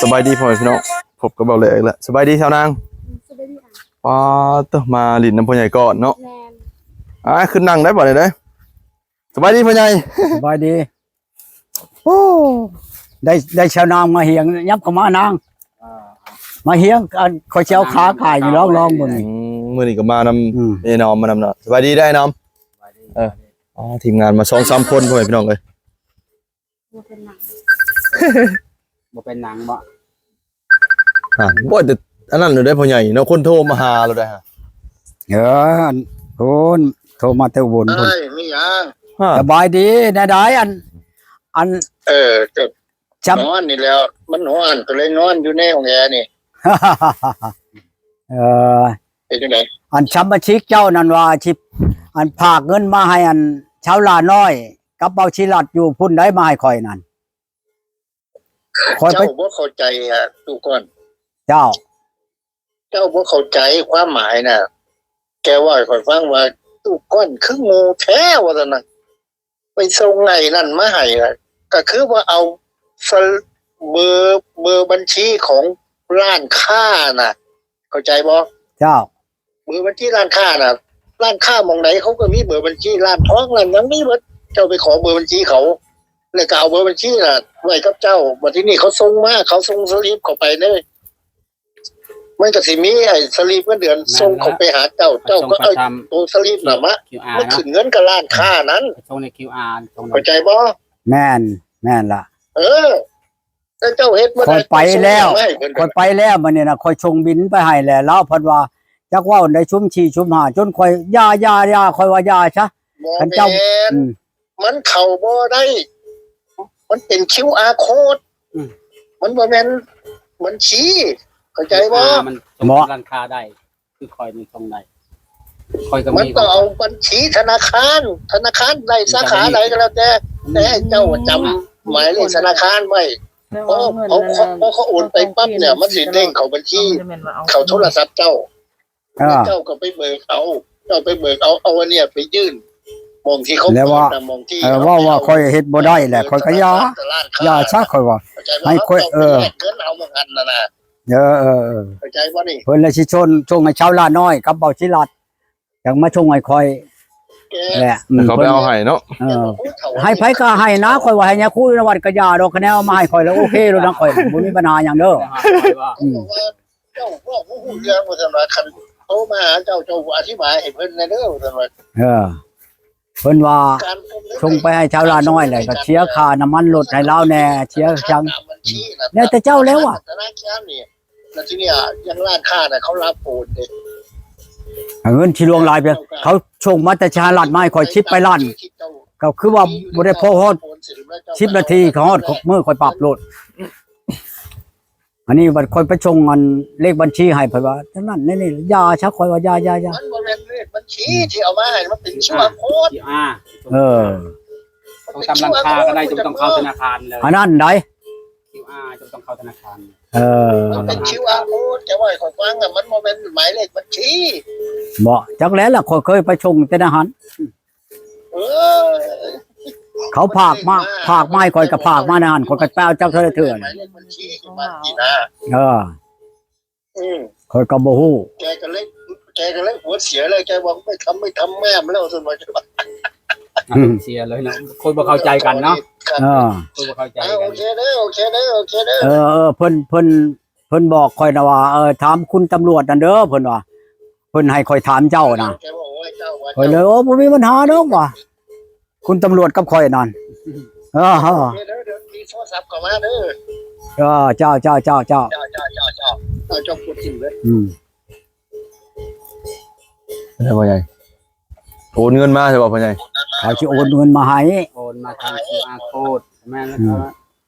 ສະບາຍດີພໍ່ແມ່ພີ່ນ້ອງ ພົບກັບເບົາແຫຼກແລ້ວ. ສະບາຍດີຊາວນາງ. ສະບາຍດີ. ອໍ ໂຕ ມາຫຼິ້ນນຳພໍ່ໃຫຍ່ກ່ອນເນາະ. ແມ່ນ. ອ່າ ຂຶ້ນນັ່ງໄດ້ບາດນີ້ເດ້. ສະບາຍດີພໍ່ໃຫຍ່. ສະບາຍດີ. ໂອ້ ໄດ້ ໄດ້ຊາວນາງມາຮຽງ ຫຍັບເຂົ້າມານາງ. ມາຮຽງ ອັນ ຂ້ອຍຊິເອົາຂາກ່າຍນີ້ລອງໆເບິ່ງນີ້. ອືມ ມື້ນີ້ກໍມານຳ ອືມ ເອນ້ອມມານຳເນາະ. ສະບາຍດີເດີອ້າຍນ້ອມ. ເອີ ອໍ ທີມງານມາສອງສາມຄົນ ພໍ່ແມ່ພີ່ນ້ອງເອີຍ. ບໍ່ເປັນຫຍັງ ບໍ່ເປັນຫຍັງບໍ? ອ່າ ບໍ່ ແຕ່ອັນນັ້ນໂລດເດ້ພໍ່ໃຫຍ່ເນາະ ຄົນໂທມາຫາໂລດໄດ໋. ເອີ ອັນ ໂອ້ ໂທມາແຕ່ອຸບົນພຸ້ນ. ເອີຍ ມີຫຍັງ? ສະບາຍດີ ແນວໃດ? ອັນ ອັນ ເອີ ກໍ ຈຳ ນອນນີ້ແຫຼ້ວ ມັນຮ້ອນ ກໍເລີຍນອນຢູ່ໃນຫ້ອງແອນີ້. ເອີ ເປັນຈັ່ງໃດ? ອັນສະມາຊິກເຈົ້ານັ້ນວ່າຊິ ອັນ ຝາກເງິນມາໃຫ້ ອັນ ຊາວລານ້ອຍກັບເບົາສີລັດຢູ່ພຸ້ນໃດ໋ ມາໃຫ້ຂ້ອຍນັ້ນ. ຂ້ອຍໄປ ເຈົ້າບໍ່ເຂົ້າໃຈອະ ຕຸກອນ. ເຈົ້າ ເຈົ້າບໍ່ເຂົ້າໃຈຄວາມໝາຍນະ. ແກເວົ້າໃຫ້ຂ້ອຍຟັງວ່າ ຕຸກອນຄືໂງ່ແທ້ ວ່າຊັ້ນນະ. ໄປສົ່ງໄອ້ນັ້ນມາໃຫ້ລະ ກໍຄືວ່າເອົາ ສະ ເບີ ເບີບັນຊີຂອງຮ້ານຄ້ານະ ເຂົ້າໃຈບໍ່? ເຈົ້າ ເບີບັນຊີຮ້ານຄ້ານະ ຮ້ານຄ້າໝ່ອງໃດເຂົາກໍມີເບີບັນຊີ ຮ້ານທອງ ຮ້ານຫຍັງມີເບິດ. ເຈົ້າໄປຂໍເບີບັນຊີເຂົາ ແລ້ວກໍເອົາເບີບັນຊີນະໄວ້ກັບເຈົ້າ. ບັດທີນີ້ເຂົາສົ່ງມາ ເຂົາສົ່ງສະລິບເຂົ້າໄປເລີຍ ມັນກໍຊິມີໄອ້ສະລິບເງິນເດືອນ ແມ່ນລະ ສົ່ງເຂົ້າໄປຫາເຈົ້າ ເຈົ້າກໍເອົາໂຕສະລິບນະມາ ຄິວອາ ມາຂຶ້ນເງິນກັບຮ້ານຄ້ານັ້ນ ສົ່ງໃນຄິວອາ ສົ່ງ ເຂົ້າໃຈບໍ່? ແມ່ນ ແມ່ນລະ. ເອີ ແຕ່ເຈົ້າເຮັດບໍ່ໄດ້ ຂ້ອຍໄປແລ້ວ ເຈົ້າສົ່ງມາໃຫ້ເພິ່ນ ຂ້ອຍໄປແລ້ວ ມື້ນີ້ນະ ຂ້ອຍສົ່ງບິນໄປໃຫ້ແລ້ວ ລາວເພິ່ນວ່າ ຈັກເວົ້າໃດ ຊຸມສີ່ຊຸມຫ້າ ຈົນຂ້ອຍ ຢ່າ ຢ່າ ຢ່າ ຂ້ອຍວ່າຢ່າຊະ. ບໍ່ ຄັນເຈົ້າ ແມ່ນ ອືມ ມັນເຂົ້າບໍ່ໄດ້ ມັນເປັນຄິວອາໂຄດ ອືມ ມັນບໍ່ແມ່ນບັນຊີ ເຂົ້າໃຈບໍ່? ຄິວອາ ມັນສົ່ງ ເໝາະ ຮ້ານຄ້າໄດ້ ຄືຂ້ອຍນີ້ສົ່ງໄດ້ ຂ້ອຍກໍມີ ມັນຕ້ອງເອົາບັນຊີທະນາຄານ ທະນາຄານໃດ ສາຂາໃດກໍແລ້ວແຕ່ ແຕ່ໃຫ້ເຈົ້າຈຳໝາຍເລກທະນາຄານໄວ້ ເພາະ ເພາະ ເພາະເຂົາໂອນໄປປັບເນຍ ມັນຊິເດ້ງເຂົ້າບັນຊີ ເຂົ້າໂທລະສັບເຈົ້າ. ເອີ ເຈົ້າກໍໄປເບີກເອົາ ເຈົ້າໄປເບີກເອົາ ເອົາອັນເນີ້ຍໄປຍື່ນ ໝ່ອງທີ່ເຂົາ ແລ້ວວ່າ ເປີດນະ ໝ່ອງທີ່ ເອີ ເຂົາ ເວົ້າວ່າຂ້ອຍເຮັດບໍ່ໄດ້ແຫຼະ ຂ້ອຍກໍຢ່າ ຢ່າຊະ ຂ້ອຍວ່າ ໃຫ້ຂ້ອຍ ເອີ ເງິນເອົາໝ່ອງຫັ້ນນະນະ ເອີ ເອີ ເອີ ເຂົ້າໃຈບໍ່ນີ້? ເພິ່ນລະຊິຊົນ ສົ່ງໃຫ້ຊາວລານ້ອຍກັບເບົາສີລັດ ຈັ່ງມາສົ່ງໃຫ້ຂ້ອຍແຫຼະ ເຂົາໄປເອົາໃຫ້ເນາະ ເອີ ໃຫ້ໃຜກໍໃຫ້ນະ ຂ້ອຍວ່າໃຫ້ຍາຄູນະວັດກໍຢ່າດອກ ຄະແນນເອົາມາໃຫ້ຂ້ອຍແລ້ວໂອເຄໂລດນະ ຂ້ອຍບໍ່ມີບັນຫາຫຍັງເດີ ອືມ. ເຈົ້າເວົ້າບໍ່ຮູ້ເລື່ອງວ່າຊັ້ນວ່າ ຄັນໂທມາຫາເຈົ້າ ເຈົ້າອະທິບາຍໃຫ້ເພິ່ນແດ່ເດີວ່າຊັ້ນວ່າ ເອີ ເພິ່ນວ່າສົ່ງໄປໃຫ້ຊາວລານ້ອຍແຫຼະ ກໍເສຍຄ່ານ້ຳມັນລົດໃຫ້ລາວແດ່ ເສຍຫຍັງ ແລ້ວແຕ່ເຈົ້າແລ້ວວ່າ ທະນາຄານນີ້ ແລ້ວທີນີ້ຍັງຮ້ານຄ້ານະ ເຂົາຮັບໂອນເດ້ ເງິນທີ່ຫຼວງຫຼາຍເພິ່ນ ເຂົາສົ່ງມາແຕ່ສະຫະລັດມາໃຫ້ຂ້ອຍສິບປາຍລ້ານ ກໍຄືວ່າບໍ່ໄດ້ພໍຮອດສິບນາທີ ເຂົາຮອດມື້ຂ້ອຍປັບໂລດ. ອັນນີ້ບັດຂ້ອຍໄປສົ່ງອັນເລກບັນຊີໃຫ້ ເພິ່ນວ່ານັ້ນນີ້ ຢ່າຊະ ຂ້ອຍວ່າຢ່າ ຢ່າ ຢ່າ ມັນບໍ່ແມ່ນເລກບັນຊີ ອືມ ທີ່ເອົາມາໃຫ້ ມັນເປັນຄິວອາໂຄດ ຄິວອາ ເອີ ຕ້ອງຕາມຮ້ານຄ້າກໍໄດ້ ຈະບໍ່ຕ້ອງເຂົ້າທະນາຄານເລີຍ ອັນນັ້ນໃດ ຄິວອາ ຈະບໍ່ຕ້ອງເຂົ້າທະນາຄານ ເອີ ມັນເປັນຄິວອາໂຄດ ຈະວ່າໃຫ້ຂ້ອຍຟັງນະ ມັນບໍ່ແມ່ນໝາຍເລກບັນຊີ ບໍ່ ຈັກແຫຼະລະ ຂ້ອຍເຄີຍໄປສົ່ງແຕ່ໃນຫັ້ນ ເອີ ເຂົາຝາກມາ ຝາກມາໃຫ້ຂ້ອຍ ກໍຝາກມາໃນຫັ້ນ ຂ້ອຍກໍໄປເອົາຈັກເທື່ອເທື່ອ ໝາຍເລກບັນຊີ ເອີ ອືມ ຂ້ອຍກໍບໍ່ຮູ້ ແກກໍເລີຍ ແກກໍເລີຍຫົວເສຍເລີຍ ແກວ່າໄມ່ທຳ ໄມ່ທຳແມ່ມແລ້ວ ຊັ້ນວ່າ ອືມ ເສຍເລີຍເນາະ ຄົນບໍ່ເຂົ້າໃຈກັນເນາະ ເອີ ຄົນບໍ່ເຂົ້າໃຈກັນ ໂອເຄເດີ ໂອເຄເດີ ໂອເຄເດີ ເອີ ເອີ ເພິ່ນ ເພິ່ນ ເພິ່ນບອກຂ້ອຍນະວ່າ ເອີ ຖາມຄຸນຕຳຫຼວດນັ້ນເດີ ເພິ່ນວ່າ ເພິ່ນໃຫ້ຂ້ອຍຖາມເຈົ້ານະ ຂ້ອຍເລີຍ ໂອ້ ບໍ່ມີບັນຫາດອກວ່າ ຄຸນຕຳຫຼວດກັບຂ້ອຍນັ້ນ ເອີ ເອີ ເດີ ເດີ ມີໂທລະສັບເຂົ້າມາເດີ ເອີ ເຈົ້າ ເຈົ້າ ເຈົ້າ ເຈົ້າ ເຈົ້າ ເຈົ້າ ເຈົ້າ ເຈົ້າ ເຈົ້າ ເຈົ້າກົດຖິ້ມເດີ ອືມ ແລ້ວພໍ່ໃຫຍ່ ໂອນເງິນມາໃຊ່ບໍ່ພໍ່ໃຫຍ່? ເຂົາຊິໂອນເງິນມາໃຫ້ ໂອນມາທາງຄິວອາໂຄດ ແມ່ນແລ້ວ ອືມ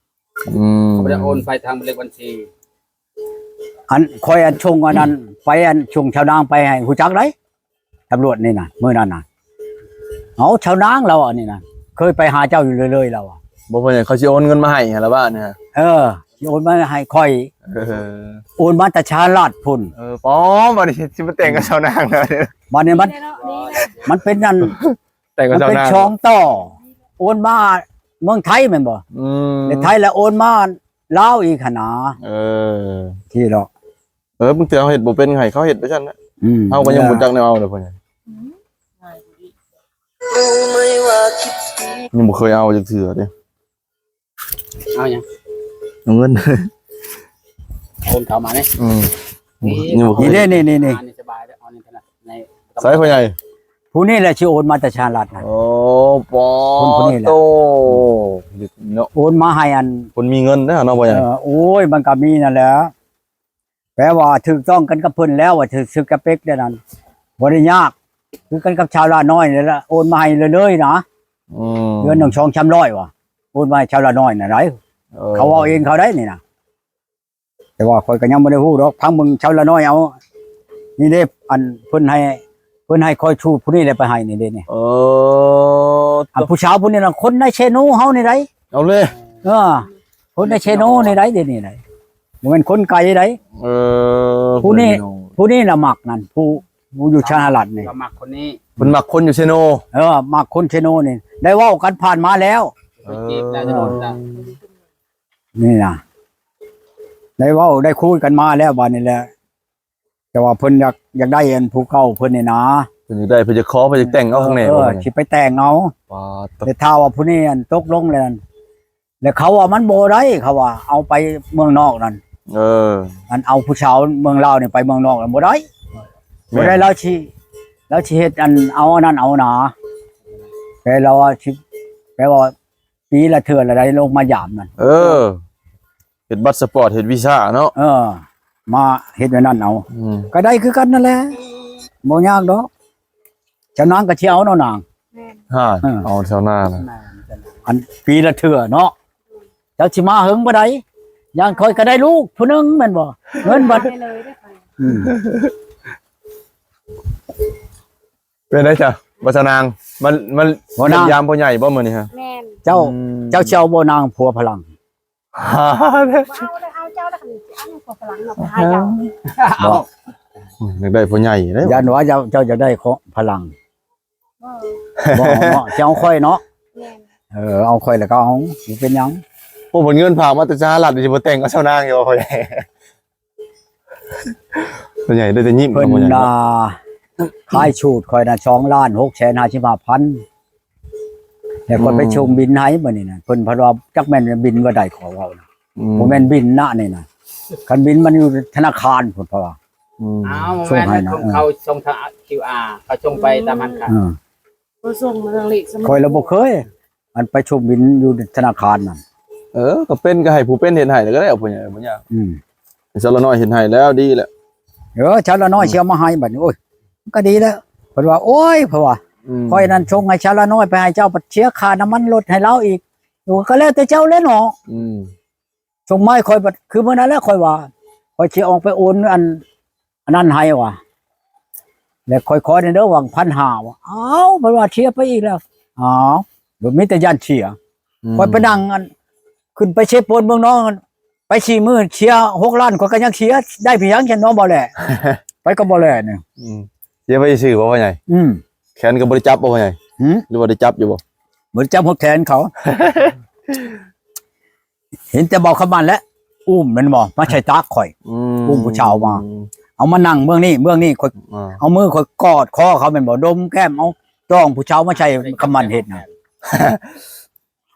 ອືມ ເຂົາບໍ່ໄດ້ໂອນໄປທາງເລກບັນຊີ ອັນຂ້ອຍອັນສົ່ງອັນນັ້ນໄປ ອັນສົ່ງຊາວນາງໄປໃຫ້ ຮູ້ຈັກໃດ໋ ຕຳຫຼວດນີ້ນະ ມື້ນັ້ນນະ ເອົາ ຊາວນາງລາວອັນນີ້ນະ ເຄີຍໄປຫາເຈົ້າຢູ່ເລື້ອຍໆລາວວ່າ ບໍ່ເປັນຫຍັງ ເຂົາຊິໂອນເງິນມາໃຫ້ຫັ້ນລະວ່ານີ້ ເອີ ຊິໂອນມາໃຫ້ຂ້ອຍ ເອີ ໂອນມາແຕ່ສະຫະລັດພຸ້ນ ເອີ ປອມ ບັດນີ້ຊິມາແຕ່ງກັບຊາວນາງແລ້ວ ບັດນີ້ມັນ ມັນເປັນອັນ ແຕ່ງກັບຊາວນາງ ມັນເປັນສອງຕໍ່ ໂອນມາ ເມືອງໄທແມ່ນບໍ່? ອືມ ແລ້ວໄທລະໂອນມາລາວອີກຫັ້ນນາ. ເອີ ທີ່ເນາະ ເອີ ບາງເທື່ອເຮົາເຮັດບໍ່ເປັນ ໃຫ້ເຂົາເຮັດໄປຊັ້ນນະ. ອືມ ເຮົາກໍຍັງບໍ່ຈັກແນວເອົາເດ້ພໍ່ໃຫຍ່. ອືມ ຍັງບໍ່ເຄີຍເອົາຈັກເທື່ອເດ້. ເອົາຫຍັງ? ເອົາເງິນ ໂອນເຂົ້າມານີ້. ອືມ ນີ້ ນີ້ ນີ້ ນີ້ ນີ້ ນີ້ ອັນນີ້ສະບາຍເດີ ເອົານີ້ຖະໜັດໃນ ໃສພໍ່ໃຫຍ່? ຜູ້ນີ້ແຫຼະຊິໂອນມາແຕ່ສະຫະລັດນະ. ໂອ້ ປາ ຄົນຜູ້ນີ້ແຫຼະ ໂຕ ເນາະ ໂອນມາໃຫ້ອັນ ຄົນມີເງິນເດ້ເນາະພໍ່ໃຫຍ່. ເອີ ໂອ້ຍ ມັນກໍມີນັ້ນແຫຼະ ແປວ່າຖືກຕ້ອງກັນກັບເພິ່ນແລ້ວ ວ່າຖືກ ຖືກສະເປັກແນວນັ້ນ ບໍ່ໄດ້ຍາກ ຄືກັນກັບຊາວລານ້ອຍນີ້ແຫຼະ ໂອນມາໃຫ້ເລີຍໆນະ. ອືມ ເດືອນໜຶ່ງສອງສາມຮ້ອຍວ່າ ໂອນມາໃຫ້ຊາວລານ້ອຍນະໄດ໋. ເອີ ເຂົາເວົ້າເອງເຂົາໄດ໋ນີ້ນະ ແຕ່ວ່າຂ້ອຍກໍຍັງບໍ່ໄດ້ຮູ້ດອກ ຟັງເບິ່ງຊາວລານ້ອຍເອົາ. ນີ້ເດ້ ອັນເພິ່ນໃຫ້ ເພິ່ນໃຫ້ຂ້ອຍສູດຜູ້ນີ້ແຫຼະໄປໃຫ້ນີ້ເດ້ນີ້. ເອີ ອັນຜູ້ສາວຜູ້ນີ້ນະ ຄົນໃນເຊໂນເຮົານີ້ໃດ໋. ເອົາເລີຍ ເອີ ຄົນໃນເຊໂນນີ້ໃດ໋ ເດນີ້ໃດ໋ ບໍ່ແມ່ນຄົນໄກໃດ໋. ເອີ ຜູ້ນີ້ ຜູ້ນີ້ລະມັກນັ້ນ ຜູ້ ຜູ້ຢູ່ສະຫະລັດນີ້ ລະມັກຄົນນີ້ ເພິ່ນມັກຄົນຢູ່ເຊໂນ. ເອີ ມັກຄົນເຊໂນນີ້ ໄດ້ເວົ້າກັນຜ່ານມາແລ້ວ. ເອີ ໄປຈີບແລ້ວຈະໂດນ ນີ້ນະ ໄດ້ເວົ້າໄດ້ຄຸຍກັນມາແລ້ວບາດນີ້ແຫຼະ ແຕ່ວ່າເພິ່ນຢາກ ຢາກໄດ້ອັນຜູ້ເກົ່າເພິ່ນນີ້ນາ ເພິ່ນຢາກໄດ້ ເພິ່ນຢາກຂໍ ເພິ່ນຢາກແຕ່ງເອົາຂ້າງໃນ. ເອີ ບໍ່ ຊິໄປແຕ່ງເອົາ ປາດ ແຕ່ຖ້າວ່າຜູ້ນີ້ອັນຕົກລົງແລ້ວ ແລ້ວເຂົາວ່າມັນບໍ່ໄດ້ ເຂົາວ່າເອົາໄປເມືອງນອກນັ້ນ. ເອີ ອັນເອົາຜູ້ສາວເມືອງລາວນີ້ໄປເມືອງນອກນັ້ນບໍ່ໄດ້ ແມ່ນ ບໍ່ໄດ້ ລາວຊິ ລາວຊິເຮັດອັນເອົາອັນນັ້ນເອົານາ ແຕ່ລາວວ່າຊິ ແປວ່າ ປີລະເທື່ອລະໄດ້ລົງມາຢາມນັ້ນ. ເອີ ເຮັດບັດສະປອດ ເຮັດວີຊາເນາະ. ເອີ ມາເຮັດແນວນັ້ນເອົາ. ອືມ ກໍໄດ້ຄືກັນນັ້ນແຫຼະ ບໍ່ຍາກດອກ. ຊາວນາກໍຊິເອົາເນາະນາງ. ແມ່ນ ຮະ ເອີ ເອົາຊາວນານະ. ອັນປີລະເທື່ອເນາະ ເຈົ້າຊິມາເຫິງບໍ່ໄດ້ ຢ່າງຂ້ອຍກໍໄດ້ລູກຜູ້ໜຶ່ງແມ່ນບໍ່? ເງິນບັດ ໄດ້ເລີຍເດ້ຂ້ອຍ. ອືມ ເປັນໄດເຈົ້າ ບໍ່ຊາວນາງ? ມັນ ມັນ ບໍ່ນາງ ຢ້ຽມຢາມພໍ່ໃຫຍ່ບໍ່ມື້ນີ້ຮະ? ແມ່ນ ເຈົ້າ ອືມ ເຈົ້າຊິເອົາບໍ່ນາງຜົວຝຣັ່ງ? ບໍ່ເອົາເລີຍ ເອົາເຈົ້າລະ ຄັນຊິເອົາຫຍັງຜົວຝຣັ່ງເນາະ ໃຫ້ເຈົ້າ. ບໍ່ ຢາກໄດ້ພໍ່ໃຫຍ່ເດ້ ຢ້ານວ່າເຈົ້າ ເຈົ້າຢາກໄດ້ຂອງຝຣັ່ງ. ບໍ່ ບໍ່ເອົາເນາະ ຊິເອົາຂ້ອຍເນາະ. ແມ່ນ ເອີ ເອົາຂ້ອຍແລ້ວກໍເອົາ ບໍ່ເປັນຫຍັງ. ໂອ້ ເພິ່ນເງິນຝາກມາແຕ່ສະຫະລັດ ຊິບໍ່ແຕ່ງກັບຊາວນາງຢູ່ບໍ່ພໍ່ໃຫຍ່? ສ່ວນໃຫຍ່ໄດ້ແຕ່ຍິ້ມ ເພິ່ນ ນະ ອ່າ ຂາຍສູດຂ້ອຍນະ ສອງລ້ານຫົກແສນຫ້າສິບຫ້າພັນ ແລ້ວຂ້ອຍໄປ ອືມ ສົ່ງບິນໃຫ້ບັດນີ້ນະ ເພິ່ນພັດວ່າຈັກແມ່ນບິນບໍ່ໄດ້ ຂໍເວົ້ານະ. ອືມ ບໍ່ແມ່ນບິນນະນີ້ນະ ຄັນບິນມັນຢູ່ທະນາຄານພຸ້ນ ເພາະວ່າ ອືມ ອ້າວ ສົ່ງໃຫ້ນະ ເຂົາສົ່ງທາງ ຄິວອາ ເຂົາສົ່ງໄປຕາມຮ້ານຄ້າ. ເອີ ບໍ່ສົ່ງມາທາງເລກ ຂ້ອຍລະບໍ່ເຄີຍ ອັນໄປສົ່ງບິນຢູ່ທະນາຄານນັ້ນ. ເອີ ກໍເປັນ ກໍໃຫ້ຜູ້ເປັນເຮັດໃຫ້ແລ້ວກໍໄດ້ ເອົາຜູ້ໃຫຍ່ບໍ່ຍາກ. ອືມ ຊາວລະນ້ອຍເຮັດໃຫ້ແລ້ວດີແລ້ວ. ເອີ ຊາວລະນ້ອຍ ອືມ ຊິເອົາມາໃຫ້ບັດນີ້ ໂອ້ຍ ມັນກໍດີແລ້ວ. ເພິ່ນວ່າ ໂອ້ຍ ເພິ່ນວ່າ ອືມ ຂ້ອຍນັ້ນສົ່ງໃຫ້ຊາວລະນ້ອຍໄປໃຫ້ເຈົ້າ ບັດເສຍຄ່ານ້ຳມັນລົດໃຫ້ລາວອີກ. ໂອ້ ກໍແລ້ວແຕ່ເຈົ້າແຫຼະເນາະ. ອືມ ສົ່ງມາໃຫ້ຂ້ອຍ ບັດຄືມື້ນັ້ນແຫຼະ ຂ້ອຍວ່າ ຂ້ອຍຊິອອກໄປໂອນອັນ ອັນນັ້ນໃຫ້ວ່າ ແລ້ວຂ້ອຍຂໍແດ່ເດີຫວັງພັນຫ້າວ່າ. ອ້າວ ເພິ່ນວ່າເສຍໄປອີກແລ້ວ. ອ້າວ ບໍ່ມີແຕ່ຢ້ານເສຍ. ອືມ ຂ້ອຍໄປນັ່ງອັນ ຂຶ້ນໄປເຊໂປນເມືອງນອງ ໄປສີ່ມື້ເສຍຫົກລ້ານ ຂ້ອຍກໍຍັງເສຍ ໄດ້ເປັນຫຍັງຊັ້ນເນາະ ບໍ່ແຫຼະ ໄປກໍບໍ່ແຫຼະນີ້. ອືມ ເສຍໄປຊື່ບໍ່ພໍ່ໃຫຍ່? ອືມ ແຂນກໍບໍ່ໄດ້ຈັບບໍ່ພໍ່ໃຫຍ່? ຫື ຫຼືວ່າໄດ້ຈັບຢູ່ບໍ່? ບໍ່ໄດ້ຈັບຫົວແຂນເຂົາ. ເຫັນແຕ່ເບົາຄຳໝັ້ນແຫຼະ ອຸ້ມແມ່ນບໍ່ ມາໃສ່ຕາກຂ້ອຍ. ອືມ ອຸ້ມຜູ້ສາວມາ ເອົາມານັ່ງເບື້ອງນີ້ ເບື້ອງນີ້ ຂ້ອຍ ອ່າ ເອົາມືຂ້ອຍກອດຄໍເຂົາແມ່ນບໍ່ ດົມແກ້ມ ເອົາຈ້ອງຜູ້ສາວມາໃສ່ຄຳໝັ້ນເຮັດນະ.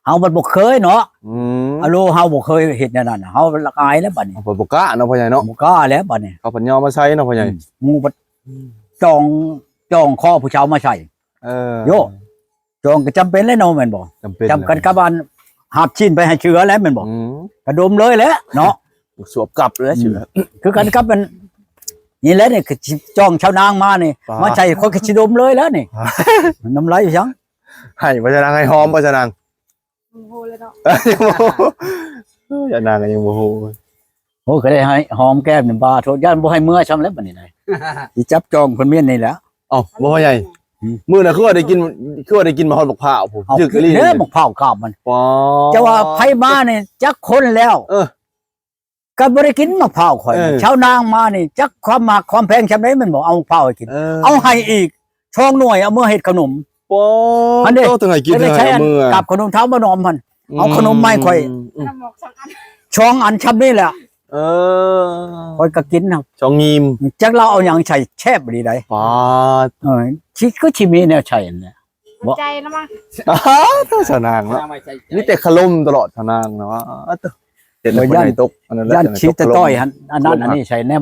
ເຮົາມັນບໍ່ເຄີຍເນາະ. ອືມ ອາໂລ ເຮົາບໍ່ເຄີຍເຮັດແນວນັ້ນ ເຮົາລະອາຍແລ້ວບັດນີ້. ເຮົາບໍ່ກ້າເນາະພໍ່ໃຫຍ່ເນາະ. ບໍ່ກ້າແລ້ວບັດນີ້ ເຂົາພັດຍອມມາໃສ່ເນາະພໍ່ໃຫຍ່. ອືມ ໝູ່ພັດ ອືມ ຈ້ອງ ຈ້ອງຄໍຜູ້ສາວມາໃສ່. ເອີ ໂຍ ຈອງກໍຈຳເປັນແຫຼະເນາະ ແມ່ນບໍ່? ຈຳເປັນ ຈຳກັນກັບອັນຫາບຊີ້ນໄປໃຫ້ເສືອແຫຼະ ແມ່ນບໍ່? ອືມ ກະດົມເລີຍແຫຼະເນາະ. ສວບກັບເລີຍ ອືມ ເສືອ ຄືກັນກັບອັນນີ້ແຫຼະນີ້ ຄືຈ້ອງຊາວນາງມານີ້ ປາ ມາໃສ່ ຂ້ອຍກໍຊິດົມເລີຍແຫຼະນີ້. ປາ ນ້ຳລາຍອີຫຍັງ? ໃຫ້ບໍ່ຊາວນາງ ໃຫ້ຫອມບໍ່ຊາວນາງ? ບໍ່ຮູ້ເລີຍເນາະ. ຍັງບໍ່ຮູ້ ຊາວນາງກໍຍັງບໍ່ຮູ້. ໂອ້ ກໍໄດ້ໃຫ້ຫອມແກ້ມນີ້ ບາໂທດ ຢ້ານບໍ່ໃຫ້ເມືອຊ້ຳແລ້ວບັດນີ້ນະ. ຊິຈັບຈອງເພິ່ນເມັ້ນນີ້ແຫຼະ. ເອົ້າ ບໍ່ພໍ່ໃຫຍ່ ອືມ ມື້ນັ້ນຄືວ່າໄດ້ກິນ ຄືວ່າໄດ້ກິນມາຮອດບັກພ້າວພຸ້ນ. ເອົາ ຈຶກອີ່ຫຼີ ກິນແລ້ວບັກພ້າວກາບມັນ. ປາ ຈະວ່າໃຜມານີ້ຈັກຄົນແລ້ວ. ເອີ ກໍບໍ່ໄດ້ກິນບັກພ້າວຂ້ອຍ. ເອີ ຊາວນາງມານີ້ຈັກຄວາມມັກຄວາມແພງຊ່ຳໃດ ແມ່ນບໍ່ ເອົາບັກພ້າວໃຫ້ກິນ. ເອີ ເອົາໃຫ້ອີກສອງໜ່ວຍ ເອົາເມືອໃຫ້ຂະໜົມ. ປາ ຫັ້ນເດ້ ເຈົ້າຕ້ອງໃຫ້ກິນ ເຮັດໃຫ້ໃຫ້ເອົາເມືອ ກັບຂະໜົມເທົາມານອມຫັ້ນ. ເອົາຂະໜົມມາໃຫ້ຂ້ອຍ ອືມ ສອງອັນຊ່ຳນີ້ແຫຼະ. ເອີ ຂ້ອຍກໍກິນນຳ ສອງຍິ້ມ ຈັກລາວເອົາຫຍັງໃສ່ ແຊບອີ່ຫຼີໃດ໋. ປາດ ເອີ ຊິ ຄືຊິມີແນວໃສ່ຫັ້ນແຫຼະ ບໍ່ ໃຈລະມັງ. ອ້າວ ສາວນາງເນາະ ມີແຕ່ຂະລົມຕະຫຼອດສາວນາງເນາະ. ເຮັດໃຫ້ຄົນໃຫ້ຕົກ ອັນນັ້ນແຫຼະ ຢ້ານຊິຕະຕ້ອຍຫັ້ນ ອັນນັ້ນອັນນີ້ໃສ່ແນວ